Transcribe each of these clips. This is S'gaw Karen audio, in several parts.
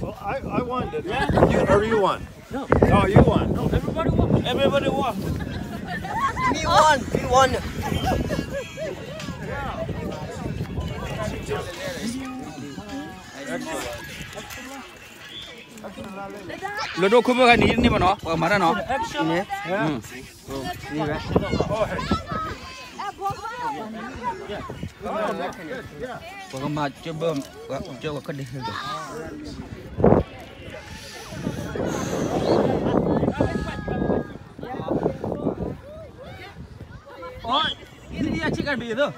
Well, I, I won, didn't I? You, or you won? No. Oh, you won. No, everybody won. Everybody won. Me won. Me won. Excellent. လၢဒိၣ်ခိၣ်ဘၢၣ်ဂၤန့ၣ် ယတန့ၢ်ဘၣ်နီၤ, ပှၤကမၤတၢ်နီၤ. ပှၤကမၤကၢဘၢၣ်, ကၢဝဲခီၣ်ဒ့ဟဲဘၣ်. အီ, ဟံးဒံးယဆ့ကၤတဘ့ၣ်ယသိး.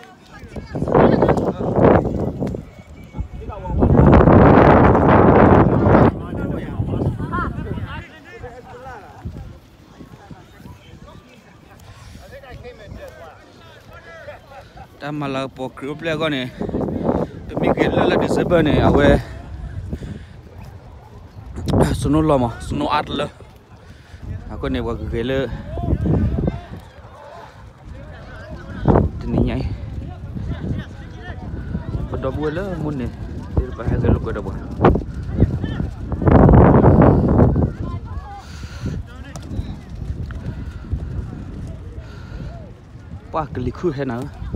တၢ်မၤလၤကပီၤခရံာ်အိၣ်ဖျဲၣ်အဂီၢ်န့ၣ်, ပမ့ၢ်ဂဲၤလၢလါ December န့ၣ် အဝဲ snow လီၤမး, snow အါတလၢ. အဃိန့ၣ် ပှၤကဂဲၤလၢ တနံၤညါအံၤ, ပဒီပုၢ်ဝဲၢ်လၢမူန့ၣ် သ့ၣ်တဖၣ်ဟဲဂဲၤလိာ်ကွဲဒီးပှၤ ပှၤကလံၤခုၣ်ဟဲနၤဧၢ.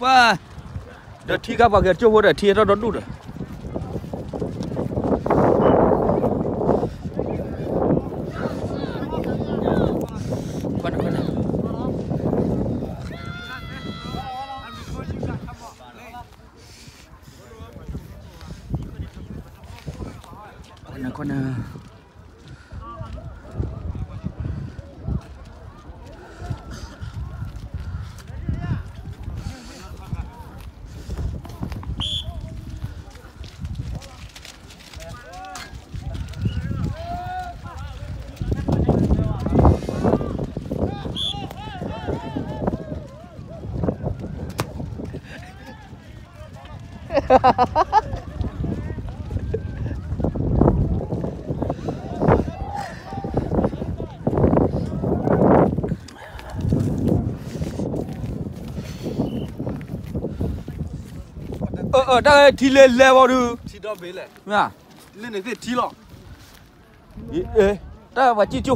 ပှၤ, ဒီးထံကါပှၤကဲကၠိဖိဒီးထံအထီၣ်ဒီဒူၣ်ဒီး အၢ အၢ တၢ်ထံလဲၤလဲၤဝဲဒုး ထံဒီဘ့ၣ်လဲၣ် မ့ၢ် လၢန့ၣ်သ့ၣ်ထံလီၤ တၢ်ပှၤစံၣ်ကၠိ